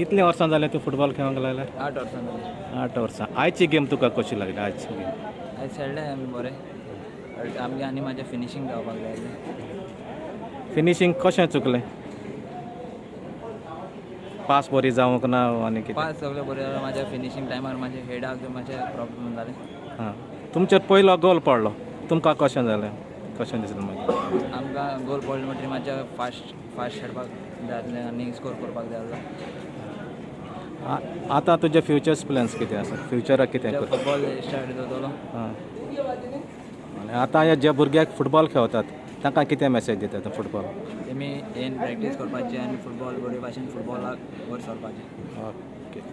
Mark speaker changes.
Speaker 1: कितलीं वर्सां जालें तूं फुटबॉल खेळोंक लागला?
Speaker 2: 8 वर्सां जालीं.
Speaker 1: 8 वर्सां. आयची गेम तुका कशी लागली? आयची गेम
Speaker 2: आयज खेळ्ळे आमी बरें, आमगे आनी म्हाजें फिनिशींग जावपाक जाय आसलें.
Speaker 1: फिनिशींग कशें चुकलें? पास बरी जावंक ना आनी कितें?
Speaker 2: पास सगळें बरें जालें, म्हाज्या फिनिशींग टायमार म्हाजे हेडाक मातशें प्रॉब्लम जालें.
Speaker 1: हां, तुमचेर पयलो गोल पडलो, तुमकां कशें जालें, कशें दिसलें मागीर?
Speaker 2: आमकां गोल पडलो म्हणटकीर मातशें फास्ट फास्ट खेळपाक जाय आसलें आनी स्कोर करपाक जाय आसलो.
Speaker 1: आतां तुजे फ्युचर्स प्लॅन्स कितें आसा? फ्युचराक कितें करता?
Speaker 2: फुटबॉल स्टार्ट जातलो.
Speaker 1: हां, आनी आतां ह्या जे भुरग्याक फुटबॉल खेळतात तांकां कितें मॅसेज दिता तूं? फुटबॉल
Speaker 2: तेमी येन प्रॅक्टीस करपाची आनी फुटबॉल बरे भाशेन फुटबॉलाक वयर सरपाचें.
Speaker 1: Okay, thank you.